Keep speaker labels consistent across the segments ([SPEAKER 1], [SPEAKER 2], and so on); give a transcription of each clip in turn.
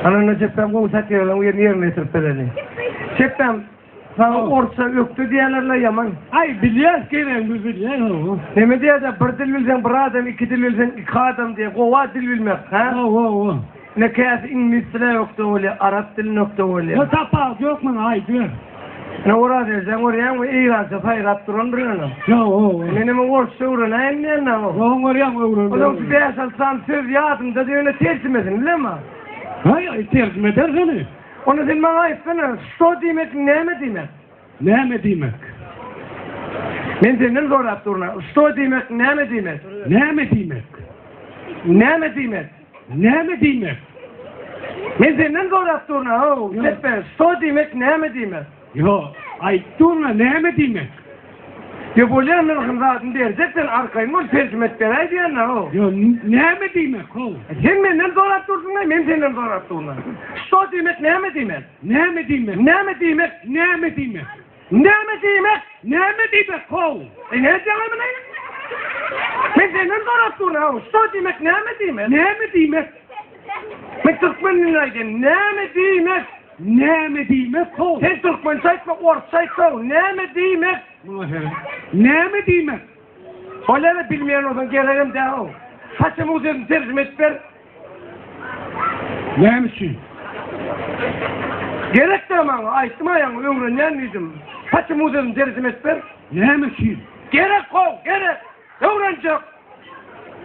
[SPEAKER 1] Ana onda Çepbäm gowy satiralaryň birini ýerine ýetirip bereli. Çepbäm, saňa orsça ökde diýýärler-le ýaman.
[SPEAKER 2] Aý, bilýäs geregimizi bilýäs hawa.
[SPEAKER 1] Neme diýýärler, bir dil bilseň bir adam, iki dil bilseň iki adam diýýär. Gowa dil bilmek, hä?
[SPEAKER 2] Hawa, hawa.
[SPEAKER 1] Ine käsi iňlis dile ökde bolýar, arap diline ökde bolýar.
[SPEAKER 2] Ýok, tapawudy ýok muň, aýdyber.
[SPEAKER 1] Ine Oraz ejeň görýäňmi, eýrança saýrap durandyr ýöne.
[SPEAKER 2] Ýok, hawa.
[SPEAKER 1] Menem orsça öwrenäýin diýen-dä.
[SPEAKER 2] Ýok, görýäň öwren.
[SPEAKER 1] Onuň şu bäş-alty sany söz ýadymda ýöne terjimesini bilemok.
[SPEAKER 2] Haý, aý, terjime eder seni.
[SPEAKER 1] Onda sen maňa aýtsana, şto diýmek näme diýmek?
[SPEAKER 2] Näme diýmek?
[SPEAKER 1] Men senden sorap durun. Şto diýmek näme diýmek?
[SPEAKER 2] Näme diýmek?
[SPEAKER 1] Näme diýmek?
[SPEAKER 2] Näme diýmek?
[SPEAKER 1] Men senden sorap durun, how, Çepbe, şto diýmek näme diýmek?
[SPEAKER 2] Ýo, aýt durun, näme diýmek?
[SPEAKER 1] Ýo, bolýa, nyrhyny zadyny berjek sen, arkaýyn bol, terjime edip beräý diýen-dä, how.
[SPEAKER 2] Ýo, näme diýmek, how?
[SPEAKER 1] Sen menden sorap dursuň-a, men senden sorap durun. Şto diýmek näme diýmek?
[SPEAKER 2] Näme diýmek?
[SPEAKER 1] Näme diýmek?
[SPEAKER 2] Näme diýmek?
[SPEAKER 1] Näme diýmek?
[SPEAKER 2] Näme diýmek, how?
[SPEAKER 1] E, näme diýýäň muny? Men senden sorap durun, how. Şto diýmek näme diýmek?
[SPEAKER 2] Näme diýmek?
[SPEAKER 1] Men türkmen dilinde aýdýan. Näme diýmek?
[SPEAKER 2] Näme diýmek, how?
[SPEAKER 1] Sen türkmençe aýtma, orsça aýt, how. Näme diýmek?
[SPEAKER 2] Muňa seret. Näme diýmek?
[SPEAKER 1] Bolýa-da bilmeýän bolsaň geregem däl, how. Haçan bu sözüni terjime edip ber.
[SPEAKER 2] Näme üçin?
[SPEAKER 1] Gerek-dä maňa, aýtdym-a ýaňy, öwrenýän diýdim. Haçan bu sözüni terjime edip ber.
[SPEAKER 2] Näme üçin?
[SPEAKER 1] Gerek how, gerek. Öwrenjek.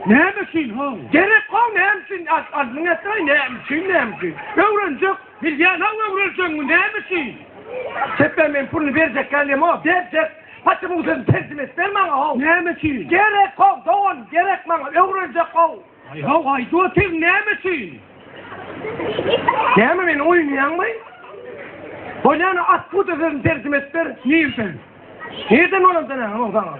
[SPEAKER 2] Näme üçin how?
[SPEAKER 1] Gerek how, näme üçin? Alnyň etdiň, näme üçin, näme üçin? Öwrenjek.
[SPEAKER 2] Bilýän how öwrenjegiňi, näme üçin?
[SPEAKER 1] Çepbe men puluny berjek gälem-ow, berjek. Haçan bu sözüni terjime edip ber maňa how.
[SPEAKER 2] Näme üçin?
[SPEAKER 1] Gerek how, dogan, gerek maňa, öwrenjek how.
[SPEAKER 2] Aý how, aýdyp otyr, näme üçin?
[SPEAKER 1] Näme meni oýnaýaňmy? Bolýany atkuda sözüni terjime edip ber.
[SPEAKER 2] Nirden?
[SPEAKER 1] Nirden bolan sen how saňa?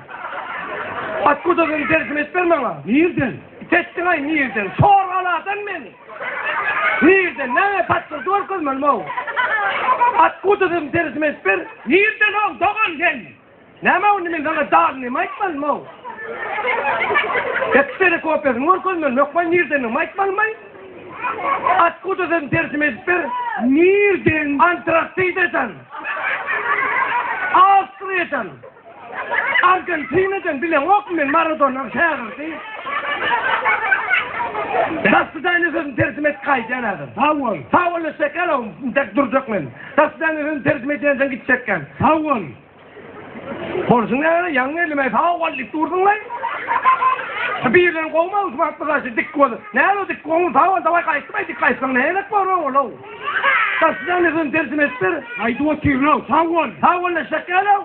[SPEAKER 1] Atkuda sözüni terjime edip ber maňa.
[SPEAKER 2] Nirden?
[SPEAKER 1] Itetdiň-aý nirden? Sorgaladan meni. Nirden? Näme pasporty görkezmelimi how? Atkuda sözüni terjime edip ber.
[SPEAKER 2] Nirden how, dogan sen?
[SPEAKER 1] Näme onda men saňa dalnymy aýtmalymy-ow? Kserokopiýasyny görkezmelimi, hökman nirdendigimi aýtmalymy? Otkuda sözüni terjime edip ber.
[SPEAKER 2] Nirden?
[SPEAKER 1] Antarktidadan. Awstriýadan. Argentinadan bileňokmy men Maradonanyň şägirdi. Dasydaniýa sözüni terjime et gaýdýan häzir.
[SPEAKER 2] Sag bol.
[SPEAKER 1] Sag bol eşekler-ow, intäk durjak men. Dasydaniýa sözüni terjime edýänçäň gitjekkäm.
[SPEAKER 2] Sag bol.
[SPEAKER 1] Bolşuň näme, ýaňy geldim-äý, sag bol diýip durduň-laý. Şu birleri gowmy şu wagt bir şu dik bol. Näme o dik gowy, sag bol, dawaý gaýtdym-aý, dik gaýtsaň nähilek bor-ow ol-ow. Daşdan özüni terjime edip ber.
[SPEAKER 2] Aýdyp otyryn-ow, sag bol.
[SPEAKER 1] Sag bol eşek ýaly-ow.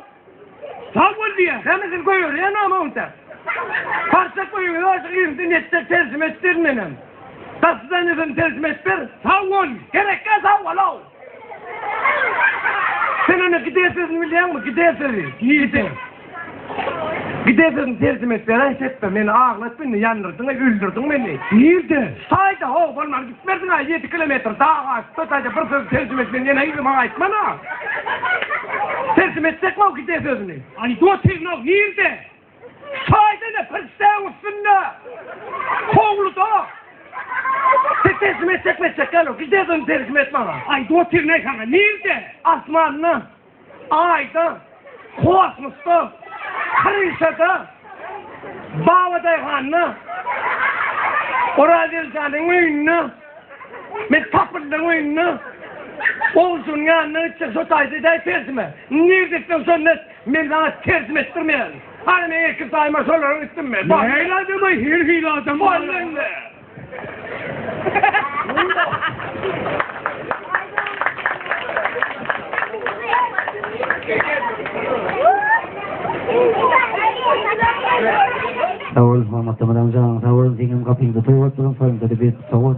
[SPEAKER 2] Sag bol diýýän.
[SPEAKER 1] Näme sen goýberýän-ow onda? Parça goýber, aşyk ýüzünden etjek terjime edip ber menem. Daşdan özüni terjime edip ber.
[SPEAKER 2] Sag bol.
[SPEAKER 1] Gerekkä sag bol-ow. Sen ony gide sözüni bilýäňmi? Gide sözi.
[SPEAKER 2] Gide.
[SPEAKER 1] Gide sözüni terjime et beräý Şepbe. Meni aglatma indi, ýandyrdyň-aý, öldürdiň meni.
[SPEAKER 2] Nirde?
[SPEAKER 1] Ştaýda, how, bolman gitmersiň-aý, ýedi kilometr dag aşyp, şo taýda bir sözi terjime et, men ýene yzyma gaýtman-a. Terjime etjekmi-ow gide sözüni?
[SPEAKER 2] Aýdyp otyryn-ow, nirde?
[SPEAKER 1] Şaýda-da pirçdeň üstünde, howluda. Sen terjime etjek metjek däl, gide sözüni terjime et maňa.
[SPEAKER 2] Aýdyp otyryn-aý saňa, nirde?
[SPEAKER 1] Asmanda, Aýda, kosmosda, kryşada, Babadaýhanda, Orazgeldijanyň öýünde, men tapyldyň öýünde, Oguljugyň ýanyna gitjek şo taýda edäý terjime. Nirde etseň şonda et. Men saňa terjime etdirmeýärin. Hany meň ekiz daýyma şolara gitdim men.
[SPEAKER 2] Nähili adam-aý, her hili adam bar.
[SPEAKER 1] Boldy indi.
[SPEAKER 3] Sag bol, hormatly Mydam janyň sag bolsun, seňem gapyňda toý bolup duran toýuňda-da biz sag bol.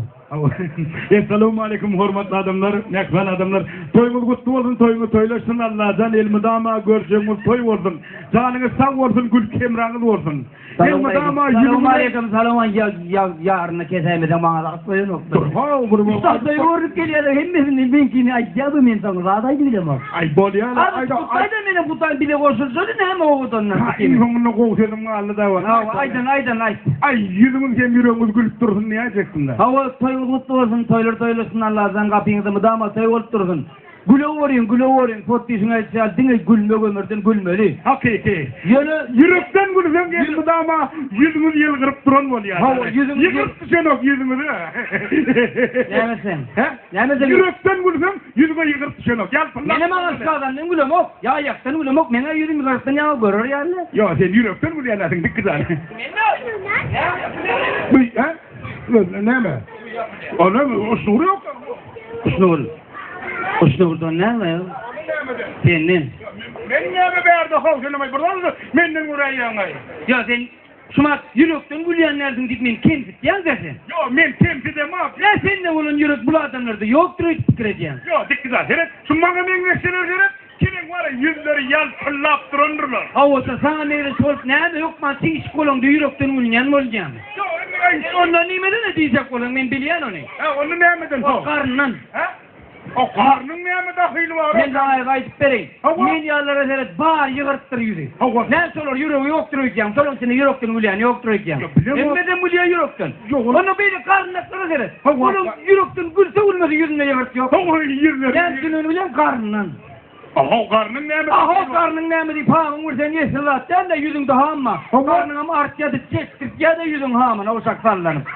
[SPEAKER 4] Essalawmaleýkum hormatly adamlar, mähriban adamlar. Toýuňyz gutly bolsun, toýuňyz toýlaşsyn, Allajan elmydama görjegiňiz toý bolsun. Janyňyz sag bolsun, gülki hemraňyz bolsun. Elmydama ýüzüňiz
[SPEAKER 3] Salowmaleýkim, salowmaleýkim, ýa ýaryny kesäýmeseň maňa zat goýanokdyr.
[SPEAKER 4] How, bir
[SPEAKER 3] Üstadlaý görnüp gelýärler, hemmesini meňkini aýdýar bu men saňa zat aýdyp bilemok.
[SPEAKER 4] Aý bolýar,
[SPEAKER 3] aýda. Aýda menem gutaýyn bile goşulsaly näme owadandan.
[SPEAKER 4] Ha, iň soňunda gowy sözüm galdy-da.
[SPEAKER 3] Hawa, aýdan, aýdan, aýt.
[SPEAKER 4] Aý, ýüzüňiz hem ýüregiňiz gülüp dursun diýäýjekdim-dä.
[SPEAKER 3] Hawa, toýuňyz gutly bolsun. bolsun, toýlar toýlasyn Allajan gapyňyzda mydama toý bolup dursun. Güleweriň, güleweriň, potdişiň aýdyşy ýaly diňe gülmek ömürden gülmeli.
[SPEAKER 4] Hakyky.
[SPEAKER 3] Ýöne
[SPEAKER 4] Ýürekden gülseň elmydama ýüzüňiz ýylgyryp duran bolýar.
[SPEAKER 3] Hawa, ýüzüňiz
[SPEAKER 4] Ýygyryp düşenok ýüzüňize.
[SPEAKER 3] Näme sen?
[SPEAKER 4] Hä?
[SPEAKER 3] Näme sen?
[SPEAKER 4] Ýürekden gülseň ýüzüňe ýygyryp düşenok. Ýalpyldap.
[SPEAKER 3] Menem aşgazandan gülemok, ýa aýakdan gülemok, meň-ä ýüzüm ýygyrtdan ýaňa görer ýaly.
[SPEAKER 4] Ýok, sen ýürekden gülýänäsiň dikgidany. Bu, hä? Näme? O näme? O şury ýok.
[SPEAKER 3] Şury. O şurdan näme ýa? Senden.
[SPEAKER 4] Men näme bärde how sen bir zat menden göräýýäň-aý.
[SPEAKER 3] Ýa sen şumat ýürekden gülýän dälsiň diýip meni kemsitýäň-dä sen.
[SPEAKER 4] Ýok, men kemsidemok.
[SPEAKER 3] Ýa sende bolan ýürek bul adamlarda ýokdur öýdüp pikir edýäň.
[SPEAKER 4] Ýok, dikgidar, seret, şu maňa meňzeşseler seret, keleň bar-a ýüzleri ýalpyldap durandyrlar.
[SPEAKER 3] Hawa-da, saňa meňzeş bolup näme hökman çişik bolaňda ýürekden gülünýän bolýamy?
[SPEAKER 4] Ýok, indi gaýyş.
[SPEAKER 3] Onda nimeden-ä diýjek bolaň, men bilýän ony.
[SPEAKER 4] Hä, onda nämeden soň?
[SPEAKER 3] O garyndan.
[SPEAKER 4] Hä? O garnyň näme dahyly bar?
[SPEAKER 3] Men saňa aýdyp bereýin.
[SPEAKER 4] Hawa.
[SPEAKER 3] Men ýalylara seret, bary ýygyrypdyr ýüzi.
[SPEAKER 4] Hawa.
[SPEAKER 3] Näme şolar ýüregi ýokdur öýdýäň? Şolaryň içinde ýürekden gülýän ýokdur öýdýäň?
[SPEAKER 4] Ýok, bilemok.
[SPEAKER 3] Hemmesem gülýär ýürekden.
[SPEAKER 4] Ýok, ol-
[SPEAKER 3] Onda beýle garynlaklara seret.
[SPEAKER 4] Hawa.
[SPEAKER 3] Olaň ýürekden gülse gülmese ýüzünde ýygyrt ýok.
[SPEAKER 4] Hawa, ýüzleri.
[SPEAKER 3] Näme üçin ony bilýäň? Garyndan.
[SPEAKER 4] Ahaw, garnyň näme
[SPEAKER 3] Ahaw,
[SPEAKER 4] dahyly bar?
[SPEAKER 3] garnyň näme diýip, hamyň bir sen ýesir zat däl-de, ýüzüňde ham bar.
[SPEAKER 4] Hawa.
[SPEAKER 3] Garnyňam artýa-da, çekdirtýä-de ýüzüň hamyna uşak sallanyp.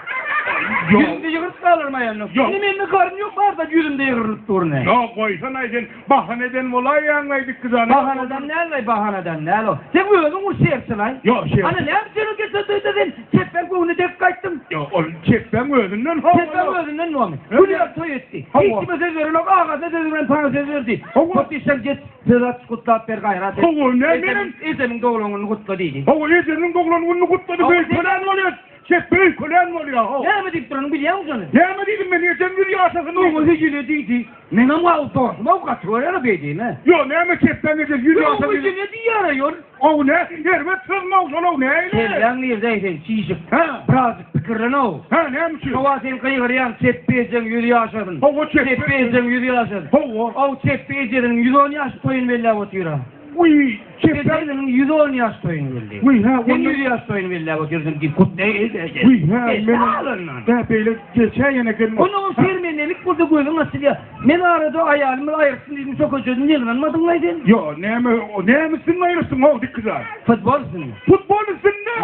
[SPEAKER 4] Ýok.
[SPEAKER 3] Ýüzümde ýygyrt galarmaý onda.
[SPEAKER 4] Ýok.
[SPEAKER 3] Indi mende garyn ýok, bar zat ýüzümde ýygrylyp dur ne.
[SPEAKER 4] Ýok, goýsana sen bahana eden bolaýýaň-laý dikgizany.
[SPEAKER 3] Bahanadan däl-laý, bahanadan däl o. Sen özüň ur şerçi-laý.
[SPEAKER 4] Ýok, şerçi.
[SPEAKER 3] Ana näme üçin o geçen toýda sen çepbeň göwnüne degip gaýtdyň?
[SPEAKER 4] Ýok, ol çepbeň özünden ho.
[SPEAKER 3] Çepbeň özünden bomy? Gül ýaly toý etdi.
[SPEAKER 4] Hawa.
[SPEAKER 3] Hiç kime söz berenok, agasyna söz beren saňa söz berdi.
[SPEAKER 4] Hawa.
[SPEAKER 3] Hop işden geç, söz aç, gutlap ber gaýrat et.
[SPEAKER 4] Hawa, näme menem?
[SPEAKER 3] Ejemiň doglan gününi gutla diýdi.
[SPEAKER 4] Hawa, ejemiň doglan gününi gutlady, öýkelän bolýar. Çepbe öýkelän bolýa how.
[SPEAKER 3] Näme diýip duranyňy bilýäňmi şony?
[SPEAKER 4] Näme diýdim men ejem ýüz ýaşasyn diýdim.
[SPEAKER 3] Oňa hijile diýdi. Menem gawy dostum-ow gaty görýär-ä beý diýme.
[SPEAKER 4] Ýo näme çepbäň ejesi ýüz ýaşasyn
[SPEAKER 3] Oňa
[SPEAKER 4] diýdim.
[SPEAKER 3] hijile diýýär-ä ýol.
[SPEAKER 4] Ow nä erbet sözmi-ow şol-ow nähili?
[SPEAKER 3] Kelläň nirde-eý seň çişik.
[SPEAKER 4] Hä?
[SPEAKER 3] Birazjyk pikirlen-ow.
[SPEAKER 4] Hä näme üçin?
[SPEAKER 3] Şo wagt sen gygyrýaň çepbe ejeň ýüz ýaşasyn.
[SPEAKER 4] Hawa çepbe.
[SPEAKER 3] Çepbe ejeň ýüz ýaşasyn.
[SPEAKER 4] Hawa.
[SPEAKER 3] Ow çepbe ejesiniň 110 ýaş toýuny belläp otyr-a.
[SPEAKER 4] Wiý, çepbe.
[SPEAKER 3] Ejesiniň 110 ýaş toýuny belledi.
[SPEAKER 4] Wiý, hä,
[SPEAKER 3] Sen
[SPEAKER 4] onda.
[SPEAKER 3] 100 ýaş toýuny belläp otyrsyň diýip kut
[SPEAKER 4] Wiý, hä, men. Hä, beýle geçäýen eken.
[SPEAKER 3] Onda ol şermendelik bolsa gözüň açylýar. Men arada aýalymy aýyrtdym diýdim, şo köçeden ýygnanmadyňlaý sen?
[SPEAKER 4] Ýo, näme, näme üstünde aýryşdyň, how, dikgizar?
[SPEAKER 3] Futbol üstünde.
[SPEAKER 4] Futbol üstünde?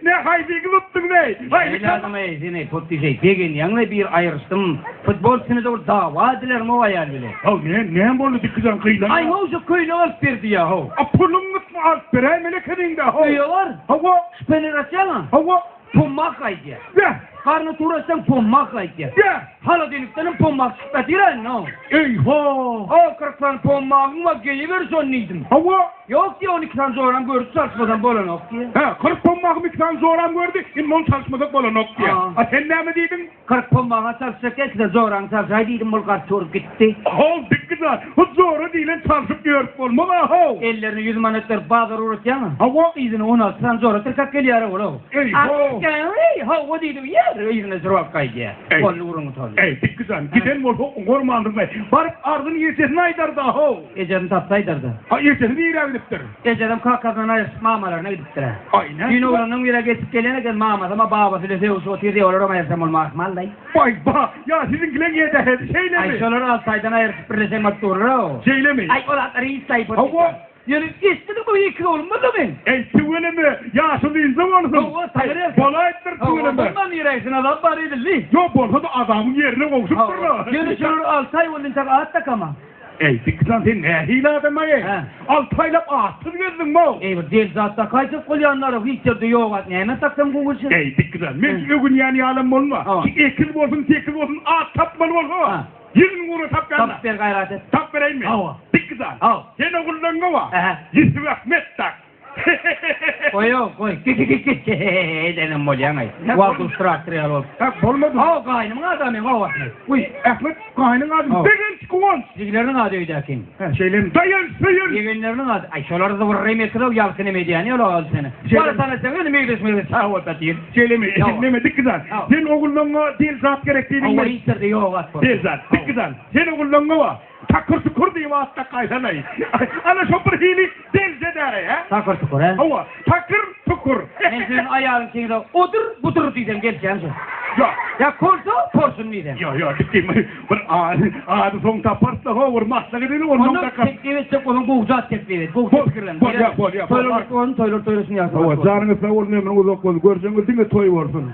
[SPEAKER 4] Ne, haýsy klubdyň, neý? Haýsy
[SPEAKER 3] Şeýle adam-eý, sen-eý, pot diýseý, begenýäň-le bir aýryşdym. Futbol üstünde bir dawa edilerin o aýal bile.
[SPEAKER 4] How, ne, näme boldy dikgizar, gyýlan?
[SPEAKER 3] Aý, how, şu köýnek alyp berdi ýa, how.
[SPEAKER 4] A, puluň gytmy alyp beräýmeli ekeniň-dä, how.
[SPEAKER 3] Öýe bar.
[SPEAKER 4] Hawa.
[SPEAKER 3] Şpener açýaň-a?
[SPEAKER 4] Hawa.
[SPEAKER 3] Pommak gaýdýar.
[SPEAKER 4] Beh!
[SPEAKER 3] Garny turaçdan pommak gaýdýar.
[SPEAKER 4] Beh!
[SPEAKER 3] Holodilnikdenem pommak çykyp ýatyr-a indi, how.
[SPEAKER 4] Eý-ho!
[SPEAKER 3] How, 40 sany pommagyň bar, geýiber şony diýdim.
[SPEAKER 4] Hawa.
[SPEAKER 3] Ýok diýýär, 12 sany joram gördi, çalyşmasam bolanok diýýär.
[SPEAKER 4] Hä, 40 pommagymy iki sany joram gördi, indi ony çalyşmasak bolanok diýýär. A sen näme diýdiň?
[SPEAKER 3] 40 pommaga çalyşjak ýa-da joraňy çalşaý diýdim, ol gaty urup gitdi.
[SPEAKER 4] How, dikgizar, bu jora diýlen çalşyp ýörüp bolmaz-a, how!
[SPEAKER 3] Ellerine ýüz manat berip bazar ugratýaň-a.
[SPEAKER 4] Hawa.
[SPEAKER 3] Yzyna 16 sany jora tirkäp gelýär-ä ol-ow.
[SPEAKER 4] Eý, how!
[SPEAKER 3] Eý, hawa diýdim, ýer, yzyna jogap gaýdýar.
[SPEAKER 4] Eý.
[SPEAKER 3] Boldy gürrüň gutardy.
[SPEAKER 4] Eý, dikgizar, giden bolsa oňarmandyr-laý. Baryp arzyny ejesine aýdar-da, how!
[SPEAKER 3] Ejesini tapsa aýdar-da.
[SPEAKER 4] A ejesi nirä gidipdir?
[SPEAKER 3] Ejesem kakasyndan aýryşyp mamalaryna gidipdir-ä.
[SPEAKER 4] Aý, näme?
[SPEAKER 3] Düýn oglanlaň biri geçip gelen eken, mamasam-a babasy bilen sögüşip otyr diýip, olaram aýryşan bolmagy ahmal-laý.
[SPEAKER 4] Baý, ba, ýa siziňkileň edähedi şeýlemi?
[SPEAKER 3] Aý, şolar alty aýdan aýryşyp birleşen bolup durlar-ow.
[SPEAKER 4] Şeýlemi?
[SPEAKER 3] Aý, ol zatlar hiç-laý.
[SPEAKER 4] Hawa.
[SPEAKER 3] Ýöne eşitmedik bu iki oglum bolsa meň.
[SPEAKER 4] Eý, tüweleme, ýaşy dynja bolsun.
[SPEAKER 3] Hawa, taýyr erkek.
[SPEAKER 4] Bolaýypdyr tüweleme.
[SPEAKER 3] Hawa, bolman ýeräýsin, azap bar edildi.
[SPEAKER 4] Ýok, bolsa-da azabyň ýerine gowşupdyr-la.
[SPEAKER 3] Ýöne şolar alty aý boldy intäk at dakama.
[SPEAKER 4] Eý, Dikjan, sen nähili adam-aý?
[SPEAKER 3] Hä.
[SPEAKER 4] Alty aýlap atsyz gezdiň-ow.
[SPEAKER 3] Eý, bir del zat dakaýjak bolýanlar-a hiç ýerde ýok at. Näme daksam gowy bolşy?
[SPEAKER 4] Eý, Dikjan, men öwünýän ýalam bolma.
[SPEAKER 3] Hawa.
[SPEAKER 4] Ekiz bolsun, sekiz bolsun, at tapmaly bolsa,
[SPEAKER 3] Ha.
[SPEAKER 4] ýylyň ugruna tapýan-da.
[SPEAKER 3] Tapyp ber gaýrat et.
[SPEAKER 4] Tapyp bereýinmi?
[SPEAKER 3] Hawa.
[SPEAKER 4] Dikjan,
[SPEAKER 3] Hawa.
[SPEAKER 4] sen ogullaňňa-wa,
[SPEAKER 3] Ähä.
[SPEAKER 4] Ýusup Ahmet dak.
[SPEAKER 3] Goý-ow, goý. Edenem bolýaň-aý. Wagtym traktor ýaly bolup.
[SPEAKER 4] Hä, bolmady.
[SPEAKER 3] Hawa, gaýnymyň ady meň, hawa, Ahmet.
[SPEAKER 4] Wiý, Ahmet, gaýnyň ady.
[SPEAKER 3] Hawa.
[SPEAKER 4] Begenç, Guwanç.
[SPEAKER 3] Jigileriniň ady öýdäkiň.
[SPEAKER 4] Hä, şeýlemi? Daýanç, Söýün.
[SPEAKER 3] Ýegenleriniň ady. Aý, şolary zybyrraý mekirow ýalkyn em edýäni ýol ol seni.
[SPEAKER 4] Şeýlemi?
[SPEAKER 3] Bara tanasaň, ýöne meňzeş-meňzeş çaga bolup ýatyr.
[SPEAKER 4] Şeýlemi?
[SPEAKER 3] Hawa.
[SPEAKER 4] Neme, dikgizan.
[SPEAKER 3] Hawa.
[SPEAKER 4] Sen ogullaňňa del zat gerek diýdiň.
[SPEAKER 3] Hawa, hiç ýerde ýok at.
[SPEAKER 4] Del zat, dikgizan. Sen ogullaňňa wa. Takyr-tukur diýip at dakaýsanaý. Ana şo bir hili delje däl-eý, hä?
[SPEAKER 3] Takyr-tukur, hä?
[SPEAKER 4] Hawa, takyr-tukur.
[SPEAKER 3] Men seniň aýalyň çeňňede odur, budur diýsem gelişýämi şo?
[SPEAKER 4] Ýok.
[SPEAKER 3] Ýa kolsa, porsun diýsem.
[SPEAKER 4] Ýok, ýok, dikdim. Bir ady, ady soň taparys-da, ho, bir maslahat edeli, onsoň
[SPEAKER 3] Onda
[SPEAKER 4] takarys.
[SPEAKER 3] teklip etjek bolsaň gowja at teklip et, gowja pikirlen.
[SPEAKER 4] Bolýa, bolýa,
[SPEAKER 3] Toýlar gutly bolsun, toýlar toýlasyn ýagşy
[SPEAKER 4] Hawa,
[SPEAKER 3] wagt bolsun.
[SPEAKER 4] janyňyz sag bolsun, ömrüň uzak bolsun, görjegiňiz diňe toý bolsun.